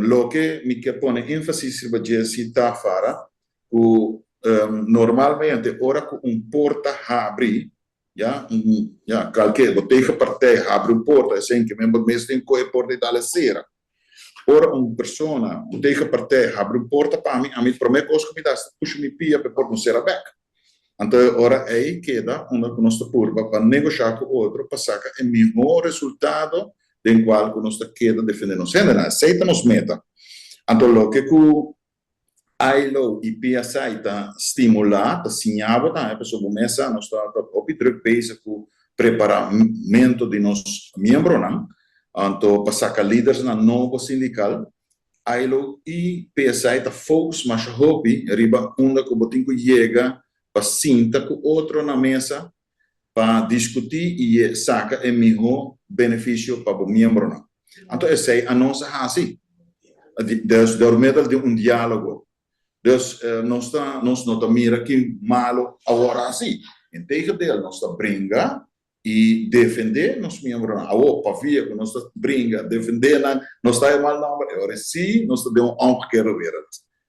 Loke mi ke pone énfasis riba dje si ta Fara, ku normalmente ora ku un porta habri, ya, un, ya, kalke bo tegenpartij habri un porta, esei ke men bo mes tin kohe e porta i dal e sera. Ora un persona, un tegenpartij habri un porta pa mi, ami promé kos ku mi ta hasi ta pusha mi pia pa e porta no sera bèk. Anto e ora ei keda unda ku nos ta purba pa negoshá ku otro pa saka e mihó resultado den kual ku nos ta keda defendé nos hendenan. Esei ta nos meta. Anto loke ku ILO i PSI ta stimulá, ta siña bo tambe, pasobra bo mes sa nos ta hopi druk bezig ku preparamentu di nos miembronan, anto pa saka lidersnan nobo sindikal. ILO i PSI ta focus masha hopi riba unda ku bo tin ku yega pa sinta ku otro na mesa pa diskutí i saka e mihó benefisio pa bo miembronan. Anto esei anos a hasi dus door middel di un diálogo. Dus nos ta nos no ta mira ki malu awor a hasi. Integendeel nos ta bringa i defendé nos miembronan. Awor, pavia ku nos ta bringa defendé nan, nos ta e mal nòmber, e ora sí nos ta den un omgekeerde wereld.